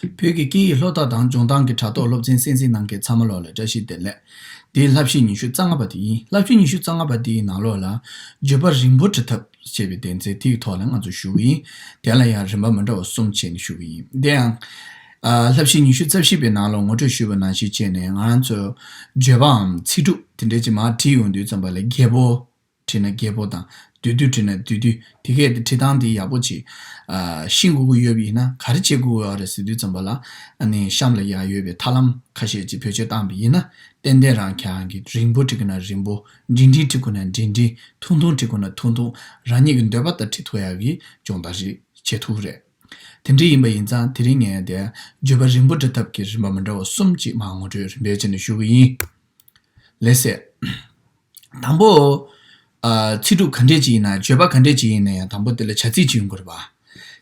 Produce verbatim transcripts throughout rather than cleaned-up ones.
བོད་ཀྱི་སྐད་ཡིག་སློབ་གྲྭ་དང་སྦྱོང་སྟངས་ཀྱི་དྲ་ཐོག་སློབ་ཚན་གསན་གཟིགས་གནང་མཁན་ཚང་མ་ལོག་ལ་བཀྲ་ཤིས་བདེ་ལེགས། འདི་བསླབ་གཞི་ཉི་ཤུ་རྩ་ལྔ་པ་དེ་ཡིན། བསླབ་གཞི་ཉི་ཤུ་རྩ་ལྔ་པ་དེའི་ནང་ལོགས་ལ། བརྗོད་པ་རིང་པོ་འབྲི་ཐབས་ཞེས་པའི་སྡེ་ཚན་དེའི་ཐོག་ལ་ང་ཚོ་ཞུགས་ཀྱི་ཡིན། དེ་ལ་ཡང་རིམ་པ་མི་འདྲ་བ་གསུམ་བྱས་ནས་ཞུགས་ཀྱི་ཡིན། དེ་ཡང་། ཨ། བསླབ་གཞི་ཉི་ཤུ་རྩ་བཞི་པའི་ནང་ལ་ངོ་སྤྲོད་ཞུས་པ་ནང་བཞིན་བྱས་ནས་ང་ཚོ་བརྗོད་པའམ་ཚིག་གྲུབ་དེ་འདྲས་ཅིག་མར་བྲིས་ཡོང་དུས་ཙམ་པ་ལ། རྒྱལ་པོ་བྲིས་ན་རྒྱལ་པོ་དང་། བདུད་འདུལ་བྲིས་ན་བདུད་འདུལ། དེ་གས་དེ་བྲིས་སྟངས་དེ་ཡག་པོ་ཅིག་ཨ། ཤེས་དགོས་ཀྱི་ཡོད་པ་ཡིན་ན། ག་རེ་བྱེད་དགོས་ཀྱི་ཡོད་རེད་ཟེར་དུས་ཙམ་པ་ལ། ཨ་ནི་གཤམ་ལ་ཡར་ཡོད་པའི་ཐབས་ལམ་ཁ་ཤས་ཅིག་བེད་སྤྱོད་བཏང་པ་ཡིན་ན། ཏན་ཏན་རང་ཁྱེད་རང་གིས་རིང་པོ་བྲི་དགོས་ན་རིང་པོ། འབྲིང་འབྲིང་བྲི་དགོས་ན་འབྲིང་འབྲིང་། ཐུང་ཐུང་བྲི་དགོས་ན་ཐུང་ཐུང་། རང་ཉིད་ཀྱི་འདོད་པ་ལྟར་བྲི་ཐུབ་ཡག་གི་སྦྱོང་བརྡར་ཞིག་བྱེད་ཐུབ་ཀྱི་རེད། དེ་འདྲ་ཡིན་པ་ཡིན་ཙང་དེ་རིང་ངས་དེ་བརྗོད་པ་རིང་པོ་འབྲི་ཐབས་ཀྱི་རིམ་པ་མི་འདྲ་བ་གསུམ་ཅིག་མར་ངོ་སྤྲོད་རིམ་པས་བྱས་ནས་ཞུ་གི་ཡིན། ལགས་སེ། དང་པོ། ཨ། ཚིག་གྲུབ་ག་འདྲས་ཅིག་ཡིན་ན། བརྗོད་པ་ག་འདྲས་ཅིག་ཡིན་ན་ཡང་དང་པོ་དེ་ལ་བྱ་ཚིག་ཅིག་ཡོང་དགོས་རེད་པ།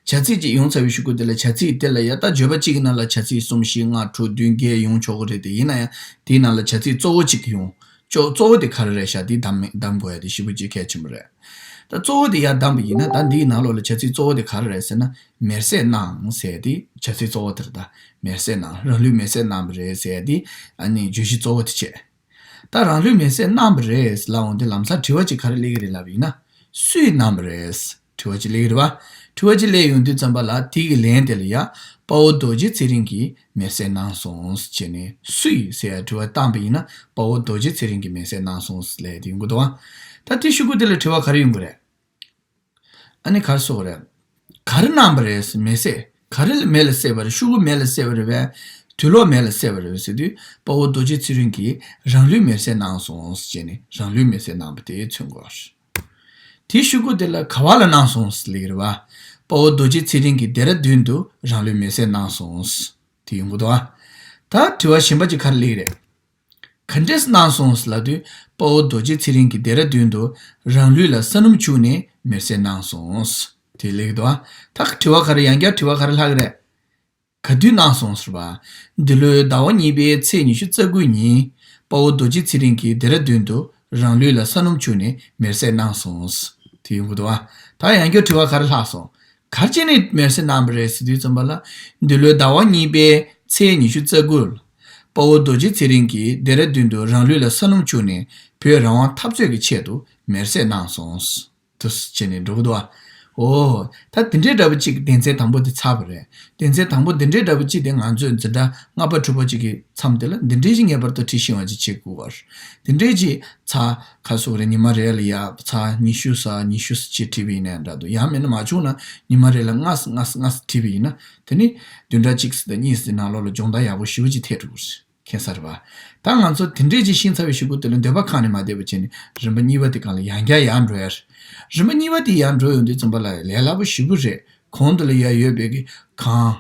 བྱ་ཚིག་ཅིག་ཡོང་ཚར་བའི་གཞུག་གུ་དེ་ལ། བྱ་ཚིག་དེ་ལ་ཡ་ད་བརྗོད་པ་གཅིག་གི་ནང་ལ་བྱ་ཚིག་གསུམ་བཞི་ལྔ་དྲུག་བདུན་བརྒྱད་ཡོང་ཆོག་གི་རེད་དེ། ཡིན་ན་ཡང་དེའི་ནང་ལ་བྱ་ཚིག་གཙོ་བོ་གཅིག་ཡོང་། གཙོ་གཙོ་བོ་དེ་ག་རེ་རེད་ཤག་དེ་གདམ་གདམ་དགོས་ཡ་དེ་ཞེ་པོ་ཅིག་གལ་ཆེན་པོ་རེད། ད་གཙོ་བོ་དེ་ཡར་བདམས་པ་ཡིན་ན། ད་འདིའི་ནང་ལོགས་ལ་བྱ་ཚིག་གཙོ་བོ་དེ་ག་རེ་རེད་ཟེར་ན། མེར་སྲེག་གནང་ཟེར་ཡ་དེ་བྱ་ཚིག་གཙོ་བོ་དེ་རེད། ད་མེར་སྲེག་གནང་། རང་ལུས་མེར་སྲེག་གནང་བ་རེད་ཟེར་ཡ་དེ། ཨ་ནི་བརྗོད་གཞི་གཙོ་བོ་དེ་བྱས། ད་རང་ལུས་མེར་སྲེག་གནང་བ་རེད་ལབ་འོང་དུས་ལམ་སང་དྲི་བ་ཅིག་ག་རེ་སླེབས་ཀྱི་རེད་ལབ་པ་ཡིན་ན། སུས་གནང་བ་རེད། དྲི་བ་ཅིག་སླེབས་ཀྱི་རེད་པ། དྲི་བ་ཅིག་སླེབས་ཡོང་དུས་ཙམ་པ་ལ་དེ་གི་ལན་དེ་ལ་ཡ། དཔའ་བོ་རྡོ་རྗེ་ཚེ་རིང་གིས་མེར་སྲེག་གནང་སོང་ཟེར་ནས། སུས་ཟེར་ཡ་དྲི་བ་བཏང་པ་ཡིན་ན། དཔའ་བོ་རྡོ་རྗེ་ཚེ་རིང་གིས་མེར་སྲེག་གནང་སོང་ལབ་དེ་ཡོང་གི་འདུག་ཨ། ད་དེ་གཞུག་གུ་དེ་ལ་དྲི་བ་ག་རེ་ཡོང་གི་རེད། ཨ་ནི་ག་རེ་ཟེར་དགོས་རེད། ག་རེ་གནང་བ་རེད། མེར་སྲེག་ག་རེ་མེ་ལ་བསྲེགས་པ་རེད། ཤོག་གུ་མེ་ལ་བསྲེགས་པ་རེད་པས། དུག་ལོག་མེ་ལ་བསྲེགས་པ་རེད་པས་ཟེར་དུས། དཔའ་བོ་རྡོ་རྗེ་ཚེ་རིང་གིས་རང་ལུས་མེར་སྲེག་གནང་སོང་ཟེར་ནས། རང་ལུས་མེར་སྲེག་གནང་བ་དེ་མཚོན་དགོས། དེའི་གཞུག་གུ་དེ་ལ་ག་བ་ལ་གནང་སོང་ཟེར་ལབ་ཀྱི་རེད་པ། དཔའ་བོ་རྡོ་རྗེ་ཚེ་རིང་གིས་ལྡེ་ར་ལྡུན་དུ་རང་ལུས་མེར་སྲེག་གནང་སོང་། དེ་ཡོང་གི་འདུག་ཨ། ད་དྲི་བ་གཞན་པ་ཅིག་ག་རེ་སླེབས་ཀྱི་རེད། ག་འདྲས་གནང་སོང་ལབ་དུས། དཔའ་བོ་རྡོ་རྗེ་ཚེ་རིང་གིས་ལྡེ་ར་ལྡུན་དུ་རང་ལུས་ལ་ས་སྣུམ་བྱུགས་ནས་མེར་སྲེག་གནང་སོང་། དེ་སླེབས་ཀྱི་འདུག་ཨ། ད་དྲི་བ་ག་རེ། ཡང་བསྐྱར་དྲི་བ་ག་རེ་ལྷག་གི་རེད། ག་དུས་གནང་སོང་ཟེར་བ། འདི་ལོའི་ཟླ་བ་གཉིས་པའི་ཚེས་ཉི་ཤུ་རྩ་དགུ་ཉིན། དཔའ་བོ་རྡོ་རྗེ་ཚེ་རིང་གིས་ལྡེ་ར་ལྡུན་དུ་རང་ལུས་ལ་ས་སྣུམ་བྱུགས་ནས་མེར་སྲེག་གནང་སོང་། དེ་ཡོང་གི་འདུག་ཨ། ད་ཡང་བསྐྱར་དྲི་བ་ག་རེ་ལྷག་སོང་། ག་རེ་བྱས་ནས་མེར་སྲེག་གནང་བ་རེད་ཟེར་དུས་ཙམ་པ་ལ། འདི་ལོའི་ཟླ་བ་གཉིས་པའི་ཚེས་ཉི་ཤུ་རྩ་དགུ། དཔའ་བོ་རྡོ་རྗེ་ཚེ་རིང་གིས་ལྡེ་ར་ལྡུན་དུ་རང་ལུས་ལ་ས་སྣུམ་བྱུགས་ནས་བོད་རང་དབང་འཐབ་རྩོད་ཀྱི་ཆེད་དུ་མེར་སྲེག་གནང་སོང་། དུ་བྱས་ནས་འགྲོ་གི་འདུག་ཨ། འོ། ད་འདི་འདྲའི་འདྲ་པོ་གཅིག་སྡེ་ཚན་དང་པོ་དེ་ཚར་བ་རེད། སྡེ་ཚན་དང་པོ་འདི་འདྲའི་འདྲ་པོ་གཅིག་དེ་ང་ཚོས་འཛིན་གྲྭ་ལྔ་པ་དྲུག་པ་གཅིག་གི་མཚམས་དེ་ལ་འདི་འདྲའི་ཞིག་ངེས་པར་དུ་བྲིས་ཤེས་པ་ཅིག་བྱེད་དགོས་པ་རེད། འདི་འདྲའི་ཅིག་ཚར་ག་ཟེར་དགོས་རེད། ཉི་མ་རེ་ལ་ཡ་ཚར་ཉི་ཤུ་ཙམ་ཉི་ཤུ་ཙམ་ཅིག་བྲིས་པ་ཡིན་ན་འདྲ་འདུག་ཡང་མིན་ན་མ་བྱུང་ན་ཉི་མ་རེ་ལ་ལྔ་ཙམ་ལྔ་ཙམ་ལྔ་ཙམ་བྲིས་པ་ཡིན་ན། དེ་ནི་བདུན་ཕྲག་གཅིག་ཙམ་དང་གཉིས་ཙམ་གྱི་ནང་ལོགས་ལ་སྦྱོང་བརྡར་ཡག་པོ་ཞེ་པོ་ཅིག་ཐེབས་འགྲོ་གི་རེད། མཁྱེན་གསལ་རེད་པ། ད་ང་ཚོ་དེ་འདྲས་ཅིག་ཤེས་ཚར་བའི་གཞུག་གུ་དེ་ལ་འདོད་པ་ཁེངས་ནས་མ་བསྡད་པ་བྱས་ནས་རིམ་པ་གཉིས་པ་དེ་སྒང་ལ་ཡང་བསྐྱར་ཡར་འགྲོ་ཡ་རེད། རིམ་པ་གཉིས་པ་དེ་ཡར་འགྲོ་ཡོང་དུས་ཙམ་པ་ལ་ལས་སླ་པོ་ཞེ་པོ་རེད། གོང་དེ་ལ་ཡར་ཡོད་པའི་གི་གང་།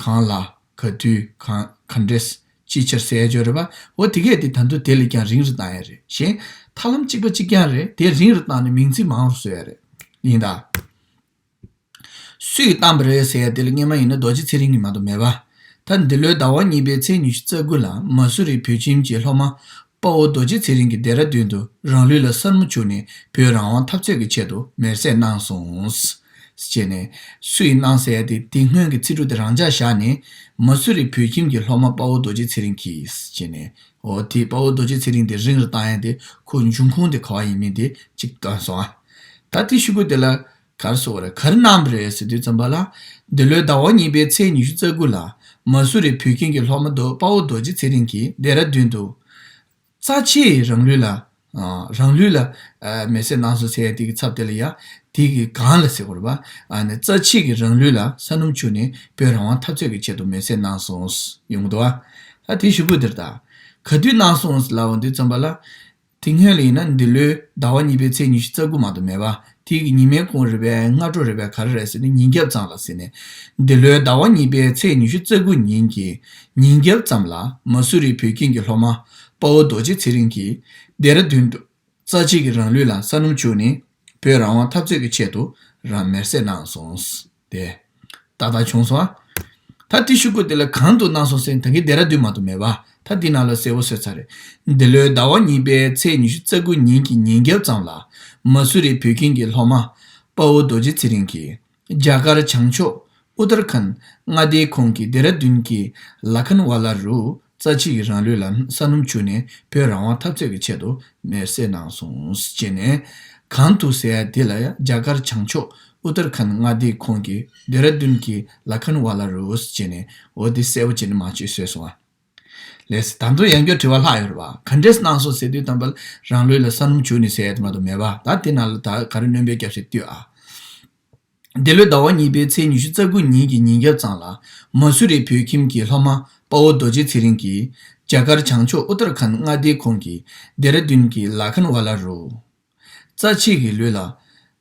གང་ལ། ག་དུས། གང་། ག་འདྲས། ཅིའི་ཕྱིར་ཟེར་ཡ་ཅིག་ཡོད་རེད་པ། འོ་དེ་གས་དེ་ད་དུང་དེ་ལས་ཀྱང་རིང་རུ་བཏང་ཡ་རེད། གཞན་ཐབས་ལམ་གཅིག་པ་གཅིག་རྐྱང་རེད། དེ་རིང་རུ་བཏང་ནས་མིང་ཚིག་མང་རུ་བཟོ་ཡ་རེད། ཡིན་ད། སུས་བཏང་བ་རེད་ཟེར་ཡ་དེ་ལ་སྔོན་མ་ཡིན་ན་རྡོ་རྗེ་ཚེ་རིང་གིས་མ་གཏོགས་མེད་པ། ད་འདི་ལོའི་ཟླ་བ་གཉིས་པའི་ཚེས་ཉི་ཤུ་རྩ་དགུ་ལ་མ་སུ་རི་བོད་ཁྱིམ་གྱི་སློབ་མ་དཔའ་བོ་རྡོ་རྗེ་ཚེ་རིང་གིས་ལྡེ་ར་ལྡུན་དུ་རང་ལུས་ལ་ས་སྣུམ་བྱུགས་ནས་བོད་རང་དབང་འཐབ་རྩོད་ཀྱི་ཆེད་དུ་མེར་སྲེག་གནང་སོང་། ཟེར་ནས། སུ་ཡིས་གནང་ཟེར་ཡ་དེ་དེ་སྔོན་གྱི་ཚིག་གྲུབ་དེ་རང་འཇགས་བཞག་ནས། མ་སུ་རི་བོད་ཁྱིམ་གྱི་སློབ་མ་དཔའ་བོ་རྡོ་རྗེ་ཚེ་རིང་གིས་ཟེར་ནས། འོ་དེ་དཔའ་བོ་རྡོ་རྗེ་ཚེ་རིང་དེ་རིང་རུ་བཏང་ཡ་དེ་ཁོ་འབྱུང་ཁུངས་དེ་ག་བ་ཡིན་མིན་དེ་གཅིག་བཏོན་སོང་ཨ། ད་དེ་གཞུག་གུ་དེ་ལ། ག་རེ་ཟེར་དགོས་རེད། ག་རེ་གནང་བ་རེད་ཟེར་དུས་ཙམ་པ་ལ། འདི་ལོའི་ཟླ་བ་གཉིས་པའི་ཚེས་ཉི་ཤུ་རྩ་དགུ་ལ་མ་སུ་རི་བོད་ཁྱིམ་གྱི་སློབ་མ་རྡོ་དཔའ་བོ་རྡོ་རྗེ་ཚེ་རིང་གིས་ལྡེ་ར་ལྡུན་དུ། རྩ་ཆེའི་རང་ལུས་ལ། ཨ། རང་ལུས་ལ། ཨ། མེར་སྲེག་གནང་སོང་ཟེར་ཡ་དེ་གི་ཚབ་དེ་ལ་ཡ། དེ་གི་སྒང་ལ་ཟེར་དགོས་རེད་པ། ཨ་ནི་རྩ་ཆེ་གི་རང་ལུས་ལ་ས་སྣུམ་བྱུགས་ནས་བོད་རང་དབང་འཐབ་རྩོད་ཀྱི་ཆེད་དུ་མེར་སྲེག་གནང་སོང་ཡོང་གི་འདུག་ཨ། ད་དེ་གཞུག་གུ་དེ་རེད་ད། ག་དུས་གནང་སོང་ལབ་ཡོང་དུས་ཙམ་པ་ལ། དེ་སྔོན་ལ་ཡིན་ན་འདི་ལོའི་ཟླ་བ་གཉིས་པའི་ཚེས་ཉི་ཤུ་རྩ་དགུ་མ་གཏོགས་མེད་པ། དེ་གི་ཉི་མའི་གུང་རེད་པས། སྔ་དྲོ་རེད་པས། ག་རེ་རེད་ཟེར་ན་ཉིན་རྒྱབ་ཙམ་ལ་ཟེར་ནས། འདི་ལོའི་ཟླ་བ་གཉིས་པའི་ཚེས་ཉི་ཤུ་རྩ་དགུ་ཉིན་གྱི་ཉིན་རྒྱབ་ཙམ་ལ་མ་སུ་རི་བོད་ཁྱིམ་གྱི་སློབ་མ་དཔའ་བོ་རྡོ་རྗེ་ཚེ་རིང་གིས་ལྡེ་ར་ལྡུན་དུ་རྩ་ཆེ་གི་རང་ལུས་ལ་ས་སྣུམ་བྱུགས་ནས་བོད་རང་དབང་འཐབ་རྩོད་ཀྱི་ཆེད་དུ་རང་མེར་སྲེག་གནང་སོང་། དེ། ཏག་ཏག་བྱུང་སོང་ཨ། ད་དེ་གཞུག་གུ་དེ་ལ་གང་དུ་གནང་སོང་ཟེར་ན་ད་གིན་ལྡེ་ར་ལྡུན་མ་གཏོགས་མེད་པ། ད་འདི་ནང་ལ་གསལ་པོ་བཟོས་ཚར་རེད། འདི་ལོའི་ཟླ་བ་གཉིས་པའི་ཚེས་ཉི་ཤུ་རྩ་དགུ་ཉིན་གྱི་ཉིན་རྒྱབ་ཙམ་ལ་མ་སུ་རི་བོད་ཁྱིམ་གྱི་སློབ་མ་དཔའ་བོ་རྡོ་རྗེ་ཚེ་རིང་གིས་རྒྱ་གར་བྱང་ཕྱོགས་ ཨུ་ཏར་ཁན་མངའ་སྡེའི་ཁོངས་ཀྱི་ཌེ་ར་ལྡུན་གྱི་ལ་ཁན་ཝ་ལ་རུ་རྩ་ཆེ་གི་རང་ལུས་ལ་ས་སྣུམ་བྱུགས་ནས་བོད་རང་དབང་འཐབ་རྩོད་ཀྱི་ཆེད་དུ་མེར་སྲེག་གནང་སོང་ཅེས་ནས། གང་དུ་ཟེར་ཡ་དེ་ལ་ཡ་རྒྱ་གར་བྱང་ཕྱོགས་ཨུ་ཏར་ཁན་མངའ་སྡེའི་ཁོངས་ཀྱི་ཌེ་ར་ལྡུན་གྱི་ལ་ཁན་ཝ་ལ་རུ་ཅེས་ནས། འོ་དེ་གསལ་པོ་བྱས་ནས་མ་བརྗོད་བཟོས་སོང་ཨ། ལགས་སེ། ད་དུང་ཡང་བསྐྱར་དྲི་བ་ལྷག་ཡོད་རེད་པ། ག་འདྲས་གནང་སོང་ཟེར་དུས་ཙམ་པ་ལ་རང་ལུས་ལ་ས་སྣུམ་བྱུགས་ནས་ཟེར་ཡ་དེ་མ་གཏོགས་མེད་པ། ད་དེ་ནང་ལ་ད་ག་རེ་སྣོན་པ་བརྒྱབ་ཤག་ལྟོས་ཨ། འདི་ལོའི་ཟླ་བ་གཉིས་པའི་ཚེས་ཉི་ཤུ་རྩ་དགུ་ཉིན་གྱི་ཉིན་རྒྱབ་ཙམ་ལ་མ་སུ་རི་བོད་ཁྱིམ་གྱི་སློབ་མ་དཔའ་བོ་རྡོ་རྗེ་ཚེ་རིང་གིས་རྒྱ་གར་བྱང་ཕྱོགས་ཨུ་ཏར་ཁན་མངའ་སྡེའི་ཁོངས་ཀྱི་ལྡེ་ར་ལྡུན་གྱི་ལ་ཁན་ཝ་ལ་རུ་རྩ་ཆེ་གི་ལུས་ལ་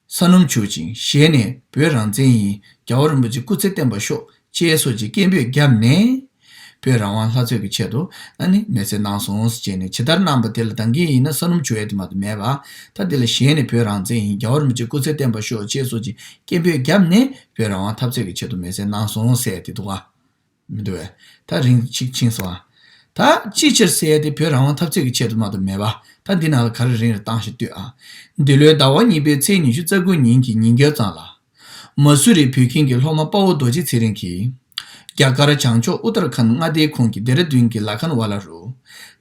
ས་སྣུམ་བྱུག་ཅིང་ཞལ་ནས་བོད་རང་བཙན་ཡིན། རྒྱལ་བ་རིན་པོ་ཆེ་སྐུ་ཚེ་བརྟན་པར་ཤོག་ཅེས་སོགས་ཀྱི་སྐད་འབོད་བརྒྱབ་ནས། བོད་རང་དབང་ལྷ་རྩོད་ཀྱི་ཆེད་དུ་ཨ་ནི་མེར་སྲེག་གནང་སོང་ཅེས་ནས། ཇི་ལྟར་གནང་པ་དེ་ལ་ད་གིན་ཡིན་ན་ས་སྣུམ་བྱུག་ཡས་དེ་མ་གཏོགས་མེད་པ། ད་དེ་ལ་ཞལ་ནས་བོད་རང་བཙན་ཡིན། རྒྱལ་བ་རིན་པོ་ཆེ་སྐུ་ཚེ་བརྟན་པར་ཤོག་ཅེས་སོགས་ཀྱི་སྐད་འབོད་བརྒྱབ་ནས་བོད་རང་དབང་འཐབ་རྩོད་ཀྱི་ཆེད་དུ་མེར་སྲེག་གནང་སོང་ཟེར་ཏེ་འདུག་ག་མི་འདུག་བས། ད་རིང་གཅིག་ཕྱིན་སོང་ཨ། ད་ཅིའི་ཕྱིར་ཟེར་ཡ་དེ་བོད་རང་དབང་འཐབ་རྩོད་ཀྱི་ཆེད་དུ་མ་གཏོགས་མེད་པ། ད་འདི་ནང་ལ་ག་རེ་རིང་རེ་བཏང་ཞིག་ལྟོས་ཨ། འདི་ལོའི་ཟླ་བ་གཉིས་པའི་ཚེས་ཉི་ཤུ་རྩ་དགུ་ཉིན་གྱི་ཉིན་རྒྱབ་ཙམ་ལ། མ་སུ་རི་བོད་ཁྱིམ་གྱི་སློབ་མ་དཔའ་བོ་རྡོ་རྗེ་ཚེ་རིང་གིས། རྒྱ་གར་བྱང་ཕྱོགས་ཨུ་ཏར་ཁན་མངའ་སྡེའི་ཁོངས་ཀྱི་ལྡེ་ར་ལྡུན་གྱི་ལ་ཁན་ཝ་ལ་རུ།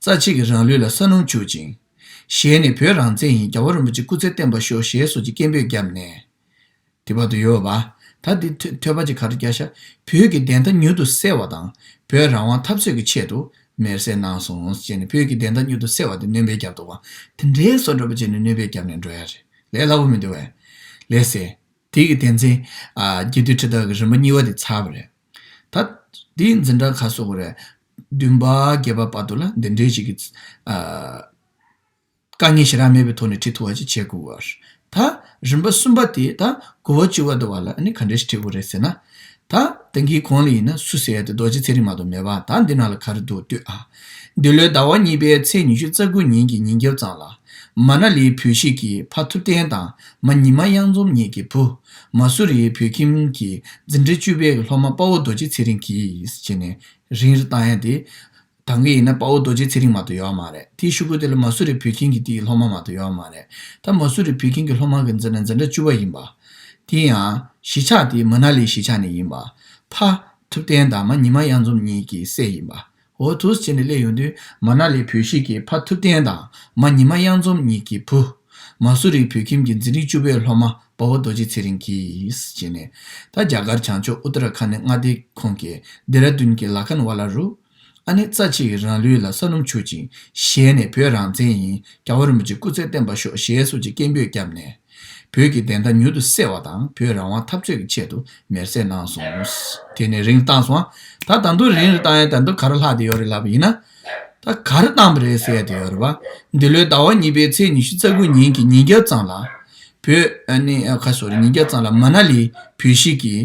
རྩ་ཆེ་གི་རང་ལུས་ལ་ས་སྣུམ་བྱུག་ཅིང་། ཞལ་ནས་བོད་རང་བཙན་ཡིན། རྒྱལ་བ་རིན་པོ་ཆེ་སྐུ་ཚེ་བརྟན་པར་ཤོག་ཞེས་སོགས་ཀྱི་སྐད་འབོད་བརྒྱབ་ནས། དེ་བར་དུ་ཡོད་པ། ད་འདི་ཐོས་ཐོས་པ་ཅིག་ག་རེ་བརྒྱབ་ཤག་བོད་ཀྱི་བདེན་མཐའ་མྱུར་དུ་གསལ་བ་དང་། བོད་རང་དབང་འཐབ་རྩོད་ཀྱི་ཆེད་དུ་མེར་སྲེག་གནང་སོང་ཅེས་ནས། བོད་ཀྱི་བདེན་མཐའ་མྱུར་དུ་གསལ་བ་དེ་སྣོན་པ་བརྒྱབ་འདུག་པ། དེ་འདྲའི་བཟོ་འདྲ་པོ་བྱས་ནས་སྣོན་པ་བརྒྱབ་ནས་འགྲོ་ཡ་རེད། ལས་སླ་པོ་མི་འདུག་བས། ལགས་སེ། དེ་གི་དོན་ཚན། ཨ། རྒྱལ་དུས་ཁྲི་ཐོག་གི་རིམ་པ་གཉིས་པ་དེ་ཚར་བ་རེད། ད་དེའི་འཛིན་གྲྭ་ག་སོགས་པ་རེད། བདུན་པ་བརྒྱད་པ་བར་དུ་ལ་འདི་འདྲའི་ཞིག་གི། ཨ། དཀའ་ངལ་ཞེ་དྲག་མེད་པའི་ཐོག་ནས་ཁྲིད་ཐུབ་པ་ཅིག་བྱེད་དགོས་པ་རེད། ད་རིམ་པ་གསུམ་པ་དེ་ད་དགུ་པ་བཅུ་པ་དུ་བ་ལ་ཨ་ནི་ག་འདྲ་ཞིག་ཁྲིད་དགོས་རེད་ཟེར་ན། ད་ད་གིན་གོང་ལ་ཡིན་ན་སུ་ཟེར་ཡ་དེ་རྡོ་རྗེ་ཚེ་རིང་མ་གཏོགས་མེད་པ། ད་འདི་ནང་ལ་ག་རེ་འདུག་ལྟོས་ཨ། འདི་ལོའི་ཟླ་བ་གཉིས་པའི་ཚེས་ཉི་ཤུ་རྩ་དགུ་ཉིན་གྱི་ཉིན་རྒྱབ་ཙམ་ལ། མ་ན་ལིའི་བོད་གཞིས་ཀྱི་ཕ་ཐུབ་བསྟན་དང་མ་ཉི་མ་གཡང་འཛོམས་གཉིས་ཀྱི་བུ། མ་སུ་རིའི་བོད་ཁྱིམ་གྱི་འཛིན་གྲྭ་བཅུ་པའི་སློབ་མ་དཔའ་བོ་རྡོ་རྗེ་ཚེ་རིང་གིས་བྱས་ནས་རིང་རེ་བཏང་ཡ་དེ། ད་གིན་ཡིན་ན་དཔའ་བོ་རྡོ་རྗེ་ཚེ་རིང་མ་གཏོགས་ཡོད་མ་རེད། དེའི་གཞུག་གུ་དེ་ལ་མ་སུ་རི་བོད་ཁྱིམ་གྱི་དེའི་སློབ་མ་མ་གཏོགས་ཡོད་མ་རེད། ད་མ་སུ་རི་བོད་ཁྱིམ་གྱི་སློབ་མ་གི་འཛིན་གྲྭ་འཛིན་གྲྭ་བཅུ་པ་ཡིན་པ། དེ་ཡང་གཞིས་ཆགས་དེ་མ་ན་ལི་གཞིས་ཆགས་ནས་ཡིན་པ། ཕ་ཐུབ་བསྟན་དང་མ་ཉི་མ་གཡང་འཛོམས་གཉིས་ཀྱི་སྲས་ཡིན་པ། འོ་འདུག་སེ་བྱས་ནས་སླེབས་ཡོང་དུས་མ་ན་ལི་བོད་གཞིས་ཀྱི་ཕ་ཐུབ་བསྟན་དང་མ་ཉི་མ་གཡང་འཛོམས་གཉིས་ཀྱི་བུ། མ་སུ་རི་བོད་ཁྱིམ་གྱི་འཛིན་གྲྭ་བཅུ་པའི་སློབ་མ་དཔའ་བོ་རྡོ་རྗེ་ཚེ་རིང་གིས་བྱས་ནས། ད་རྒྱ་གར་བྱང་ཕྱོགས་ཨུ་ཏར་ཁ་ནི་མངའ་སྡེ་ཁོངས་ཀྱི་ལྡེ་ར་ལྡུན་གྱི་ལ་ཁན་ཝ་ལ་རུ། ཨ་ནི་རྩ་ཆེ་གི་རང་ལུས་ལ་ས་སྣུམ་བྱུག་ཅིང་ཞལ་ནས་བོད་རང་བཙན་ཡིན། རྒྱལ་བ་རིན་པོ་ཆེ་སྐུ་ཚེ་བརྟན་པར་ཤོག་ཞེས་སོགས་ཀྱི་སྐད་འབོད་བརྒྱབ་ནས། བོད་ཀྱི་བདེན་མཐའ་མྱུར་དུ་གསལ་བ་དང་བོད་རང་དབང་འཐབ་རྩོད་ཀྱི་ཆེད་དུ་མེར་སྲེག་གནང་སོང་། དེ་ནས་རིང་བཏང་སོང་། ད་ད་དུང་རིང་རེ་བཏང་ཡ་ད་དུང་ག་རེ་ལྷག་བསྡད་ཡོད་རེད་ལབ་པ་ཡིན་ན། ད་ག་རེ་བཏང་པ་རེད་ཟེར་ཡ་དེ་ཡོད་རེད་པ། འདི་ལོའི་ཟླ་བ་གཉིས་པའི་ཚེས་ཉི་ཤུ་རྩ་དགུ་ཉིན་གྱི་ཉིན་རྒྱབ་ཙམ་ལ། བོད་ཨ་ནི་ཁ་སོ་རེ་ཉིན་རྒྱབ་ཙམ་ལ་མ་ན་ལི་བོད་གཞིས་ཀྱི་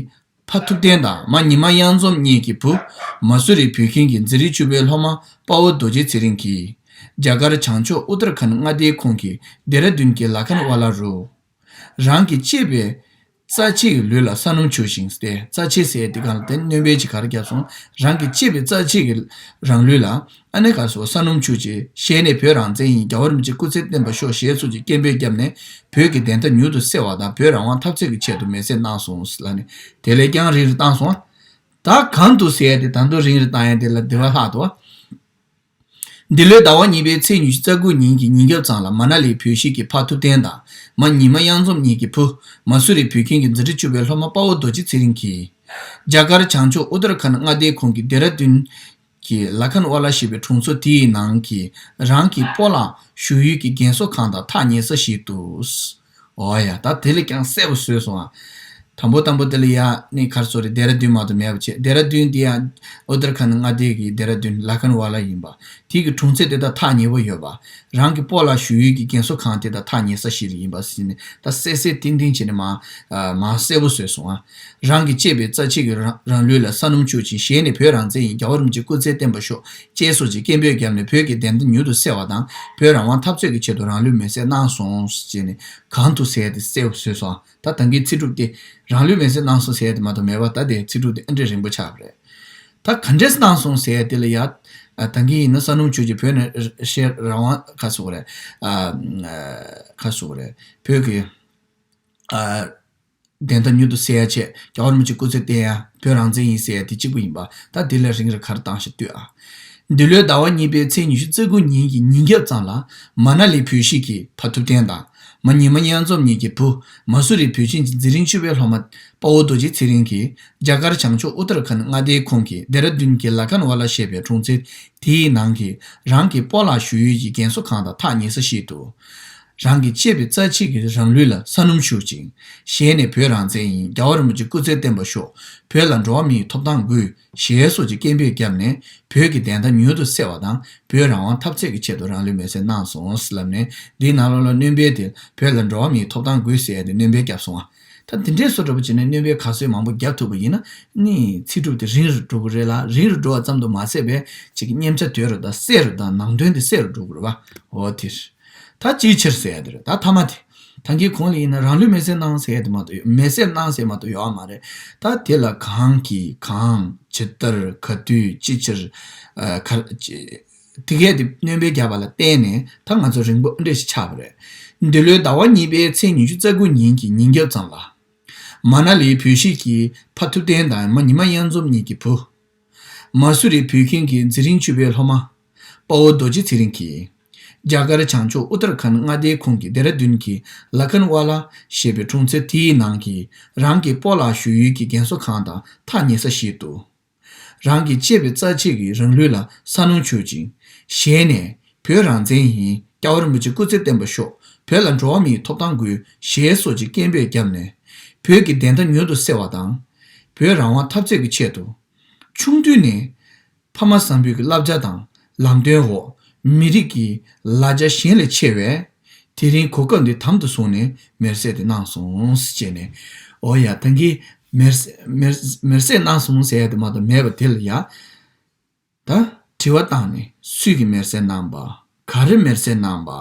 ཕ་ཐུབ་བསྟན་དང་མ་ཉི་མ་གཡང་འཛོམས་གཉིས་ཀྱི་བུ། མ་སུ་རི་བོད་ཁྱིམ་གྱི་འཛིན་རིམ་བཅུ་པའི་སློབ་མ་དཔའ་བོ་རྡོ་རྗེ་ཚེ་རིང་གིས། རྒྱ་གར་བྱང་ཕྱོགས་ཨུ་ཏར་ཁན་མངའ་སྡེའི་ཁོངས་ཀྱི་ལྡེ་ར་ལྡུན་གྱི་ལ་ཁན་ཝ་ལ་རུ། རང་གི་གཅེས་པའི་རྩ་ཆེའི་ལུས་ལ་ས་སྣུམ་བྱུག་ཅིང་སྟེ། རྩ་ཆེ་ཟེར་དེ་གང་ལ་བརྟེན་སྣོན་པའི་ཅིག་ག་རེ་བརྒྱབ་སོང་། རང་གི་གཅེས་པའི་རྩ་ཆེ་གི་རང་ལུས་ལ་ཨ་ནེ་ག་སོ་ས་སྣུམ་བྱུག་ཅིང་ཞལ་ནས་བོད་རང་བཙན་ཡིན། རྒྱལ་བ་རིན་པོ་ཆེ་སྐུ་ཚེ་བརྟན་པར་ཤོག་ཞེས་སོགས་ཀྱི་སྐད་འབོད་བརྒྱབ་ནས་བོད་ཀྱི་བདེན་མཐའ་མྱུར་དུ་གསལ་བ་དང་བོད་རང་དབང་འཐབ་རྩོད་ཀྱི་ཆེད་དུ་མེར་སྲེག་གནང་སོང་ལ་ནི་དེ་ལས་ཀྱང་རིང་རུ་བཏང་སོང་། ད་གང་དུ་ཟེར་ཏེ་ད་དུང་རིང་རུ་བཏང་ཡ་དེ་ལ་དེ་བ་ལྷག་ཏུ། འདི་ལོའི་ཟླ་བ་གཉིས་པའི་ཚེས་ཉི་ཤུ་རྩ་དགུ་ཉིན་གྱི་ཉིན་རྒྱབ་ཙམ་ལ་མ་ན་ལིའི་བོད་གཞིས་ཀྱི་ཕ་ཐུབ་བསྟན་དང་མ་ཉི་མ་གཡང་འཛོམས་གཉིས་ཀྱི་བུ། མ་སུ་རི་བོད་ཁྱིམ་གྱི་འཛིན་གྲྭ་བཅུ་པའི་སློབ་མ་དཔའ་བོ་རྡོ་རྗེ་ཚེ་རིང་གིས། རྒྱ་གར་བྱང་ཕྱོགས་ཨུ་ཏར་ཁན་མངའ་སྡེའི་ཁོངས་ཀྱི་ལྡེ་ར་ལྡུན་གྱི་ལ་ཁན་ཝ་ལ་ཞེས་པའི་གྲོང་ཚོ་དེའི་ནང་གི་རང་གི་སྤོ་ལགས་བཞུགས་ཡུལ་གྱི་རྒན་གསོ་ཁང་དང་ཐག་ཉེ་ས་ཞིག་ཏུ། འོ་ཡ། ད་དེ་ལས་ཀྱང་གསལ་པོ་བཟོས་སོང་ཨ། དང་པོ་དང་པོ་དེ་ལ་ཡ་ནི་གར་སོ་རེ་ལྡེ་ར་ལྡུན་མ་གཏོགས་མེད་པ་བྱས། ལྡེ་ར་ལྡུན་དེ་ཡང་ཨུ་ཏར་ཁན་མངའ་སྡེ་གི་ལྡེ་ར་ལྡུན་ལ་ཁན་ཝ་ལ་ཡིན་པ། དེ་གི་གྲོང་ཚོ་དེ་དང་ཐག་ཉེ་པོ་ཡོད་པ། རང་གི་སྤོ་ལགས་བཞུགས་ཡུལ་གྱི་རྒན་གསོ་ཁང་དེ་དང་ཐག་ཉེ་ས་ཞིག་ཡིན་པ་ཟེར་ནས་ད་གསལ་གསལ་ཏིང་ཏིང་བྱས་ནས་མ་མ་གསལ་པོ་བཟོས་སོང་ཨ། རང་གི་གཅེས་པའི་རྩ་ཆེ་གི་རང་རང་ལུས་ལ་ས་སྣུམ་བྱུག་ཅིང་ཞལ་ནས་བོད་རང་བཙན་ཡིན། རྒྱལ་བ་རིན་པོ་ཆེ་སྐུ་ཚེ་བརྟན་པར་ཤོག་ཅེས་སོགས་ཀྱི་སྐད་འབོད་བརྒྱབ་ནས་བོད་ཀྱི་བདེན་མཐའ་མྱུར་དུ་གསལ་བ་དང་བོད་རང་དབང་འཐབ་རྩོད་ཀྱི་ཆེད་དུ་རང་ལུས་མེར་སྲེག་གནང་སོང་ཞེས་ནས་གང་དུ་ཟེར་ཏེ་གསལ་པོ་བཟོས་སོང་། ད་ད་གིན་ཚིག་གྲུབ་དེ་རང་ལུས་མེར་སྲེག་གནང་སོང་ཟེར་ཏེ་མ་གཏོགས་མེད་པ། ད་དེ་ཚིག་གྲུབ་དེ་ཨ་འདྲས་རིང་པོ་ཆགས་པ་རེད། ད་ག་འདྲས་གནང་སོང་ཟེར་དེ་ལ་ཡ། ད་གིན་ཡིན་ན་ས་སྣུམ་བྱུག་ཅིང་བོད་ནས་ཤེས་རང་དབང་ཁ་སོགས་རེད། ཁ་སོགས་རེད། བོད་ཀྱི། བདེན་མཐའ་མྱུར་དུ་གསལ་ཡ་ཆེད་རྒྱལ་བ་རིན་པོ་ཆེ་སྐུ་ཚེ་བརྟན་ཡ་བོད་རང་བཙན་ཡིན་ཟེར་ཡ་དེ་གཅིག་པུ་ཡིན་པ། ད་དེ་ལས་རིང་རུ་ག་རེ་བཏང་ཞིག་ལྟོས་ཨ། འདི་ལོའི་ཟླ་བ་གཉིས་པའི་ཚེས་ཉི་ཤུ་རྩ་དགུ་ཉིན་གྱི་ཉིན་རྒྱབ་ཙམ་ལ་མ་ན་ལི་བོད་གཞིས་ཀྱི་ཕ་ཐུབ་བསྟན་དང་མ་ཉི་མ་གཡང་འཛོམས་གཉིས་ཀྱི་བུ་མ་སུ་རི་བོད་ཁྱིམ་གྱི་འཛིན་རིམ་བཅུ་པའི་སློབ་མ་དཔའ་བོ་རྡོ་རྗེ་ཚེ་རིང་གིས་རྒྱ་གར་བྱང་ཕྱོགས་ཨུ་ཏར་ཁན་མངའ་སྡེའི་ཁོངས་ཀྱི་ལྡེ་ར་ལྡུན་གྱི་ལ་ཁན་ཝ་ལ་ཞེས་པའི་གྲོང་ཚོ་དེའི་ནང་གི་རང་གི་སྤོ་ལགས་བཞུགས་ཡུལ་གྱི་རྒན་གསོ་ཁང་དང་ཐག་ཉེ་ས་ཞིག་ཏུ། རང་གི་གཅེས་པའི་རྩ་ཆེ་གི་རང་ལུས་ལ་ས་སྣུམ་བྱུག་ཅིང་ཞལ་ནས་བོད་རང་བཙན་ཡིན། རྒྱལ་བ་རིན་པོ་ཆེ་སྐུ་ཚེ་བརྟན་པར་ཤོག་བོད་ལ་འགྲོ་བ་མིའི་ཐོབ་ཐང་དགོས། ཞེས་སོགས་ཀྱི་སྐད་འབོད་བརྒྱབ་ནས་བོད་ཀྱི་བདེན་མཐའ་མྱུར་དུ་གསལ་བ་དང་བོད་རང་དབང་འཐབ་རྩོད་ཀྱི་ཆེད་དུ་རང་ལུས་མེར་སྲེག་གནང་སོང་ལབ་ནས། འདིའི་ནང་ལོགས་ལ་སྣོན་པའི་དེ་བོད་ལ་འགྲོ་བ་མིའི་ཐོབ་ཐང་དགོས་ཟེར་ཡ་དེ་སྣོན་པ་བརྒྱབ་སོང་ཨ། ད་དེ་འདྲའི་བཟོ་འདྲ་པོ་བྱས་ནས་སྣོན་པ་ག་ཚོད་མང་པོ་བརྒྱབ་ཐུབ་པ་ཡིན་ན་ནི་ཚིག་གྲུབ་དེ་རིང་རུ་འགྲོ་གི་རེད་ལ། རིང་རུ་འགྲོ་བ་ཙམ་དུ་མ་ཟད་པའི་ཅིག་སྙན་ཆ་དོད་རུ་དང་གསལ་རུ་དང་ནང་དོན་དེ་གསལ་རུ་འགྲོ་གི་རེད་བ། འོ་དེ་རེད། ད་ཅིའི་ཕྱིར་ཟེར་ཡ་དེ་རེད། ད་ཐ་མ་དེ། ད་གིན་གོང་ལ་ཡིན་ན་རང་ལུས་མེར་སྲེག་གནང་ཟེར་ཡ་དེ་མ་གཏོགས་ཡོད། མེར་སྲེག་གནང་ཟེར་མ་གཏོགས་ཡོད་མ་རེད། ད་དེ་ལ་གང་གིས་གང་ཇི་ལྟར་ག་དུས་ཅི་ཕྱིར་ཨ་ག་ཅི་དེ་གས་དེ་སྣོན་པ་བརྒྱབ་པ་ལ་བརྟེན་ནས་ད་ང་ཚོ་རིང་པོ་འདྲ་ཞིག་ཆགས་པ་རེད། འདི་ལོའི་ཟླ་བ་གཉིས་པའི་ཚེས་ཉི་ཤུ་རྩ་དགུ་ཉིན་གྱི་ཉིན་རྒྱབ་ཙམ་ལ། མ་ན་ལིའི་བོད་གཞིས་ཀྱི་ཕ་ཐུབ་བསྟན་དང་མ་ཉི་མ་གཡང་འཛོམས་གཉིས་ཀྱི་བུ། མ་སུ་རི་བོད་ཁྱིམ་གྱི་འཛིན་རིམ་བཅུ་པའི་སློབ་མ། དཔའ་བོ་རྡོ་རྗེ་ཚེ་རིང་གིས། རྒྱ་གར་བྱང་ཕྱོགས་ཨུ་ཏར་ཁན་མངའ་སྡེའི་ཁོངས་ཀྱི་ལྡེ་ར་ལྡུན་གྱི་ལ་ཁན་ཝ་ལ་ཞེས་པའི་གྲོང་ཚོ་དེའི་ནང་གི་རང་གི་སྤོ་ལགས་བཞུགས་ཡུལ་གྱི་རྒན་གསོ་ཁང་དང་ཐག་ཉེ་ས་ཞིག་ཏུ། རང་གི་གཅེས་པའི་རྩ་ཆེ་གི་རང་ལུས་ལ་ས་སྣུམ་བྱུག་ཅིང་། ཞལ་ནས། བོད་རང་བཙན་ཡིན། རྒྱལ་བ་རིན་པོ་ཆེ་སྐུ་ཚེ་བརྟན་པར་ཤོག་བོད་ལ་འགྲོ་བ་མིའི་ཐོབ་ཐང་དགོས། ཞེས་སོགས་ཀྱི་སྐད་འབོད་བརྒྱབ་ནས། བོད་ཀྱི་བདེན་མཐའ་མྱུར་དུ་གསལ་བ་དང་། བོད་རང་དབང་འཐབ་རྩོད་ཀྱི་ཆེད་དུ། ཆུང་དུས་ནས། ཕ་མ་བཟང་པོའི་བསླབ་བྱ་དང་ལམ་སྟོན་འོག་མི་རིགས་ཀྱི་ལ་རྒྱ་གཞན་ལས་ཆེ་བས། དེ་རིང་གོ་སྐབས་འདི་དམ་དུ་བཟུང་ནས་མེར་སྲེག་དེ་གནང་སོང་ཞེས་ནས། འོ་ཡ་ད་གིན་མེར་སྲེག་མེར་མེར་སྲེག་གནང་སོང་ཟེར་ཡ་དེ་མ་གཏོགས་མེད་པ་དེ་ལ་ཡ། ད་དྲི་བ་བཏང་ནས་སུས་ཀྱིས་མེར་སྲེག་གནང་པ། ག་རེ་མེར་སྲེག་གནང་པ།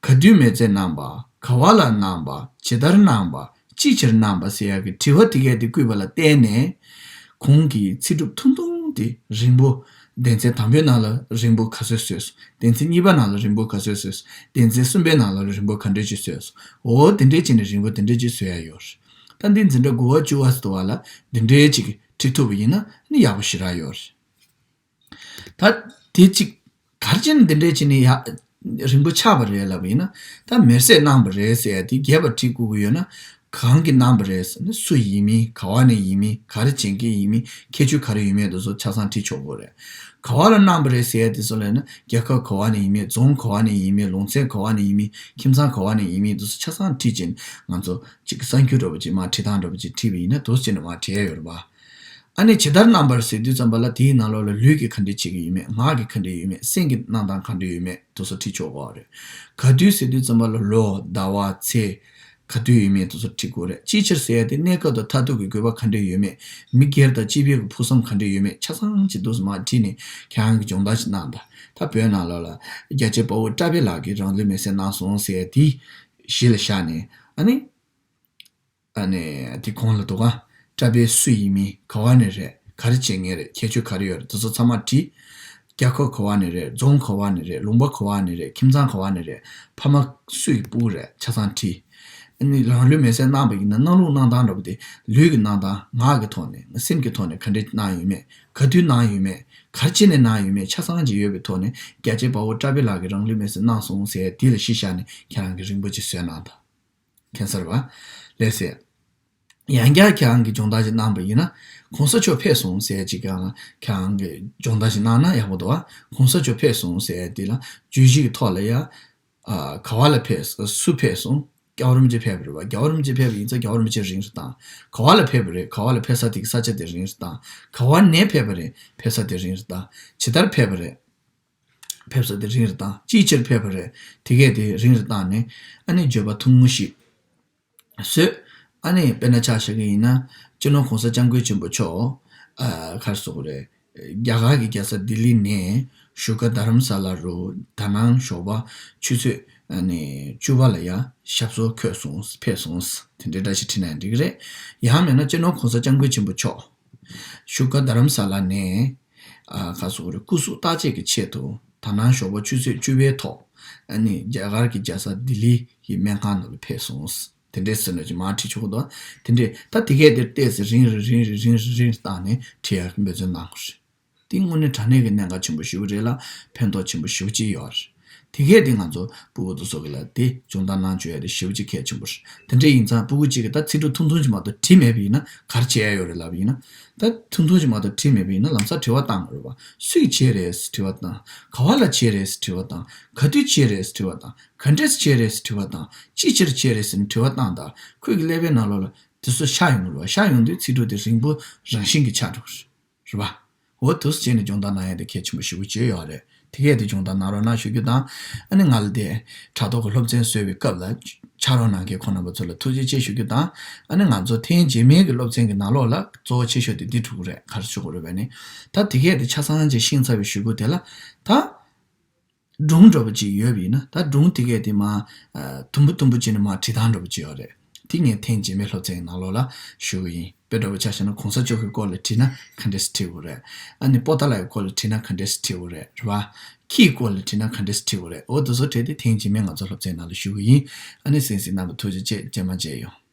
ག་དུས་མེར་སྲེག་གནང་པ། ག་བ་ལ་གནང་པ། ཇི་ལྟར་གནང་པ། ཅིའི་ཕྱིར་གནང་པ་ཟེར་ཡག་གི་དྲི་བ་དེ་གས་དེ་བཀོད་པ་ལ་བརྟེན་ནས། གོང་གི་ཚིག་གྲུབ་ཐུང་ཐུང་དེ་རིང་པོ། སྡེ་ཚན་དང་པོའི་ནང་ལ་རིང་པོ་ག་ཚོད་བཟོས་སོང་། སྡེ་ཚན་གཉིས་པ་ནང་ལ་རིང་པོ་ག་ཚོད་བཟོས་སོང་། སྡེ་ཚན་གསུམ་པའི་ནང་ལ་རིང་པོ་ག་འདྲ་ཅིག་བཟོས་སོང་། འོ་དེ་འདྲས་བྱས་ནས་རིང་པོ་དེ་འདྲས་ཅིག་བཟོ་ཡ་ཡོད་རེད། ད་འདི་འཛིན་གྲྭ་དགུ་པ་བཅུ་པ་ཟེར་བ་ལ་འདི་འདྲས་ཅིག་ཁྲིད་ཐུབ་པ་ཡིན་ན་ནི་ཡག་པོ་ཞེ་དྲག་ཡོད་རེད། ད་དེ་གཅིག་ག་རེ་བྱས་ནས་འདི་འདྲས་བྱས་ནས་ཡ། རིང་པོ་ཆགས་པ་རེད་ལབ་པ་ཡིན་ན། ད་མེར་སྲེག་གནང་པ་རེད་ཟེར་ཡ་དེ་རྒྱས་པ་བྲིས་དགོས་ཀྱི་ཡོད་ན། གང་གིས་གནང་པ་རེད་ཟེར་ན་སུ་ཡིན་མིན། ག་བ་ནས་ཡིན་མིན། ག་རེ་བྱེད་མཁན་ཡིན་མིན། ཁྱད་ཆོས་ག་རེ་ཡོད་མེད་དེ་ཚོ་ཆ་ཚང་བྲིས་ཆོག་གི་རེད། ག་བ་ལ་གནང་པ་རེད་ཟེར་ཡ་དེ་ཚོ་ལ་ཡིན་ན་རྒྱལ་ཁབ་ག་བ་ནས་ཡིན་མིན། རྫོང་ག་བ་ནས་ཡིན་མིན། ལུང་ཚན་ག་བ་ནས་ཡིན་མིན། ཁྱིམ་ཚང་ག་བ་ནས་ཡིན་མིན་དེ་ཚོ་ཆ་ཚང་བྲིས་བྱས་ནས་ང་ཚོ་གཅིག་གསར་འགྱུར་འདྲ་པོ་ཅིག་མར་བྲིས་སྟངས་འདྲ་པོ་ཅིག་བྲིས་པ་ཡིན་ན་འདུག་སེ་བྱས་ནས་མར་བྲིས་ཡ་ཡོད་རེད་པ། ཨ་ནི་ཇི་ལྟར་གནང་པར་ཟེར་དུས་ཙམ་པ་ལ་དེའི་ནང་ལོགས་ལ་ལུས་ཀྱིས་ག་འདྲས་བྱེད་ཀྱི་ཡོད་མེད། ངག་གིས་ག་འདྲས་ཡོད་མེད། སེམས་ཀྱི་གནང་སྟངས་ག་འདྲས་ཡོད་མེད་དེ་ཚོ་བྲིས་ཆོག་གི་རེད། ག་དུས་ཟེར་དུས་ཙམ་པ་ལ་ལོ་ཟླ་བ་ཚེས་ག་དུས་ཡོད་མེད་དེ་ཚོ་བྲིས་དགོས་རེད། ཅིའི་ཕྱིར་ཟེར་ཡ་དེ་གནས་སྐབས་དང་མཐར་ཐུག་གི་དགོས་པ་ག་འདྲས་ཡོད་མེད། མི་སྒེར་དང་སྤྱི་པའི་གི་ཕུགས་བསམ་ག་འདྲས་ཡོད་མེད་ཆ་ཚང་ཅིག་འདུག་སེ་མར་བྲིས་ནས་ཁྱེད་རང་གིས་སྦྱོང་བརྡར་ཞིག་གནང་དང་། ད་བོད་ནང་ལོགས་ལ་རྒྱལ་གཅེས་དཔའ་བོ་བཀྲ་བྷེ་ལགས་ཀྱིས་རང་ལུས་མེར་སྲེག་གནང་སོང་ཟེར་ཡ་དེ་གཞི་ལ་བཞག་ནས་ཨ་ནི། ཨ་ནི་དེ་གོང་ལ་འདུག་ག་བཀྲ་བྷེ་སུ་ཡིན་མིན། ག་བ་ནས་རེད། ག་རེ་བྱེད་མཁན་རེད། ཁྱད་ཆོས་ག་རེ་ཡོད་རེད། དེ་ཚོ་ཚང་མ་བྲིས། རྒྱལ་ཁབ་ག་བ་ནས་རེད། རྫོང་ག་བ་ནས་རེད། ལུང་པ་ག་བ་ནས་རེད། ཁྱིམ་ཚང་ག་བ་ནས་རེད། ཕ་མ་སུ་ཡི་སྤུ་གུ་རེད། ཆ་ཚང་བྲིས། ཨ་ནི་རང་ལུས་མེར་སྲེག་གནང་པ་ཡིན་ན་གནང་ལུགས་གནང་སྟངས་འདྲ་པོ་དེ་ལུས་ཀྱི་གནང་སྟངས། ངག་གི་ཐོག་ནས། སེམས་ཀྱི་ཐོག་ནས་ག་འདྲས་གནང་ཡོད་མེད། ག་དུས་གནང་ཡོད་མེད། ག་རེ་བྱས་ནས་གནང་ཡོད་མེད་ཆ་ཚང་ཅིག་ཡོད་པའི་ཐོག་ནས་རྒྱལ་གཅེས་དཔའ་བོ་བཀྲ་བྷེ་ལགས་ཀྱིས་རང་ལུས་མེར་སྲེག་གནང་སོང་ཟེར་དེ་ལ་གཞི་བཞག་ནས་ཁྱེད་རང་གིས་རིང་པོ་ཅིག་བཟོས་གནང་དང་། མཁྱེན་གསལ་རེད་པ། ལགས་སེ། ཡང་བསྐྱར་ཁྱེད་རང་གིས་སྦྱོང་བརྡར་ཞིག་གནང་པ་ཡིན་ན། གོང་ས་མཆོག་ཕེབས་སོང་ཟེར་ཅིག་ཀྱང་ཁྱེད་རང་གིས་སྦྱོང་བརྡར་ཞིག་གནང་ན་ཡག་པོ་འདུག་ཨ། གོང་ས་མཆོག་ཕེབས་སོང་ཟེར་དེ་ལ་བརྗོད་གཞི་གི་ཐོག་ལ་ཡ། ཨ། ག་བ་ལ་ཕེབས། སུ་ཕེབས་སོང་། རྒྱལ་བ་རིན་པོ་ཆེ་ཕེབས་པ་རེད་པ། རྒྱལ་བ་རིན་པོ་ཆེ་ཕེབས་པ་ཡིན་ཙང་རྒྱལ་བ་རིན་པོ་ཆེ་རིང་རུ་བཏང་། ག་བ་ལ་ཕེབས་པ་རེད། ག་བ་ལ་ཕེབས་ས་དེ་གི་ས་ཆ་དེ་རིང་རུ་བཏང་། ག་བ་ནས་ཕེབས་པ་རེད། ཕེབས་ས་དེ་རིང་རུ་བཏང་། ཇི་ལྟར་ཕེབས་པ་རེད། ཕེབས་ས་དེ་རིང་རུ་བཏང་། ཅིའི་ཕྱིར་ཕེབས་པ་རེད། དེ་གས་དེ་རིང་རུ་བཏང་ནས་ཨ་ནི་བརྗོད་པ་ཐུང་ངུ་ཞིག་བཟོས། ཨ་ནི་དཔེར་ན་ཆ་བཞག་གི་ཡིན་ན་སྤྱི་ནོར་གོང་ས་སྐྱབས་མགོན་ཆེན་པོ་མཆོག་ཨ། ག་རེ་ཟེར་དགོས་རེད། རྒྱ་གར་གྱི་རྒྱལ་ས་ལྡི་ལི་ནས་བཞུགས་སྒར་རྡ་རམ་ས་ལ་རུ་ད་ནངས་ཞོགས་པ་ཆུ་ཚོད་ཨ་ནི་བཅུ་པ་ལ་ཡ་ཞབས་སོར་འཁོད་སོང་། ཕེབས་སོང་། དེ་འདྲའི་བཀྲ་ཤིས་ཁྲིད་ན་ཡང་འགྲིག་གི་རེད། ཡང་མིན་ན་སྤྱི་ནོར་གོང་ས་སྐྱབས་མགོན་ཆེན་པོ་མཆོག་བཞུགས་སྒར་རྡ་རམ་ས་ལ་ནས་ཨ། ག་རེ་ཟེར་དགོས་རེད། སྐུ་གཟུགས་བརྟག་དཔྱད་ཀྱི་ཆེད་དུ་ད་ནངས་ཞོགས་པ་ཆུ་ཚོད་བཅུ་པའི་ཐོག་ཨ་ནི་རྒྱ་གར་གྱི་རྒྱལ་ས་ལྡི་ལི་ཡི་སྨན་ཁང་ནང་ལ་ཕེབས་སོང་། དེ་འདྲས་ཟེར་ནས་ཅིག་མར་བྲིས་ཆོག་གི་འདུག་དེ་འདྲས་ད་དེ་གས་དེར་བལྟས་ཟེར་རིང་རུ་རིང་རུ་རིང་རུ་རིང་རུ་བཏང་ནས་བྲིས་ཡག་འབད་བརྩོན་གནང་དགོས་རེད། དེ་དངོས་གནས་དྲང་གནས་ཀྱི་གནད་འགག་ཆེན་པོ་ཞེ་པོ་རེད་ལ་ཕན་ཐོགས་ཆེན་པོ་ཞེ་པོ་ཅིག་ཡོད་རེད། དེ་གས་དེ་ང་ཚོ་སྤུ་གུ་དེ་ཚོ་གི་ལ་དེ་སྦྱོང་བརྡར་གནང་བཅུག་ཡ་དེ་ཞེ་པོ་ཅིག་གལ་ཆེན་པོ་རེད། དེ་འདྲ་ཡིན་ཙང་སྤུ་གུ་གཅིག་གིས་ད་ཚིག་གྲོགས་ཐུང་ཐུང་ཅིག་མ་གཏོགས་བྲིས་མེད་པ་ཡིན་ན་ག་རེ་བྱེད་ཡ་ཡོད་རེད་ལབ་པ་ཡིན་ན། ད་ཐུང་ཐུང་ཅིག་མ་གཏོགས་བྲིས་མེད་པ་ཡིན་ན་ལམ་སང་དྲི་བ་བཏང་དགོས་རེད་པ། སུས་བྱས་རེད་ཟེར་དྲི་བ་བཏང་། ག་བ་ལ་བྱས་རེད་ཟེར་དྲི་བ་བཏང་། ག་དུས་བྱས་རེད་ཟེར་དྲི་བ་བཏང་། ག་འདྲས་བྱས་རེད་ཟེར་དྲི་བ་བཏང་། ཅིའི་ཕྱིར་བྱས་རེད་ཟེར་ནས་དྲི་བ་བཏང་། ད་ཁོས་ཀྱི་ཀླད་པའི་ནང་ལོགས་ལ་དེ་ཚོ་ཤར་ཡོང་གི་རེད་པ། ཤར་ཡོང་དུས་ཚིག་གྲོགས་དེ་རིང་པོ་རང་བཞིན་གྱིས་ཆགས་འགྲོ་གི་རེད། རེད་པ། འོ་དེ་ཚོ་བྱས་ནས་སྦྱོང་བརྡར་གནང་ཡ་དེ་གལ་ཆེན་པོ་ཞེ་པོ་ཅིག་ཡོད་རེད། དེ་གས་དེ་སྦྱོང་བརྡར་གནང་རོགས་གནང་ཞུ་རྒྱུ་དང་། ཨ་ནི་ང་ལ་དེ་དྲ་ཐོག་གི་སློབ་ཚན་བཟོས་པའི་སྐབས་ལ་ཕྱག་རོགས་གནང་མཁན་ཁོང་རྣམ་པ་ཚོ་ལ་ཐུགས་རྗེ་ཆེ་ཞུ་རྒྱུ་དང་། ཨ་ནི་ང་ཚོ་ཐེངས་རྗེས་མའི་གི་སློབ་ཚན་གྱི་ནང་ལོགས་ལ་གཙོ་བོ་ཆེ་ཤོས་དེ་འདི་འགྲོ་གི་རེད། ག་རེ་ཞུ་དགོས་རེད་པས་ནི། ད་དེ་གས་དེ་ཆ་ཚང་ཅིག་ཤེས་ཚར་བའི་གཞུག་གུ་དེ་ལ་ད་སྒྲུང་འདྲ་པོ་ཅིག་ཡོད་པ་ཡིན་ན། ད་སྒྲུང་དེ་གས་དེ་མར་ཨ་དུམ་བུ་དུམ་བུ་བྱས་ནས་མར་བྲིས་སྟངས་འདྲ་པོ་ཅིག་ཡོད་རེད། དེ་ངས་ཐེངས་རྗེས་མའི་སློབ་ཚན་གྱི་ནང་ལོགས་ལ་ཞུ་གི་ཡིན། དཔེ་འདྲ་པོ་ཆ་བཞག་ན་གོང་ས་མཆོག་གི་སྐོར་ལ་བྲིས་ན་ག་འདྲས་སེ་བྲིས་དགོས་རེད། ཨ་ནི་པོ་ཏཱ་ལ་ཡི་སྐོར་ལ་བྲིས་ན་ག་འདྲས་སེ་བྲིས་དགོས་རེད། རེད་པ། ཁྱི་ཡི་སྐོར་ལ་བྲིས་ན་ག་འདྲས་སེ་བྲིས་དགོས་རེད། འོ་དེ་ཚོ་བྲིས་ཏེ་ཐེངས་རྗེས་མའི་ང་ཚོ་སློབ་ཚན་ནང་ལ་ཞུ་གི་ཡིན། ཨ་ནི་གསན་གཟིགས་གནང་བར་ཐུགས་རྗེ་ཆེ། རྗེས་མ་མཇལ་ཡོང་།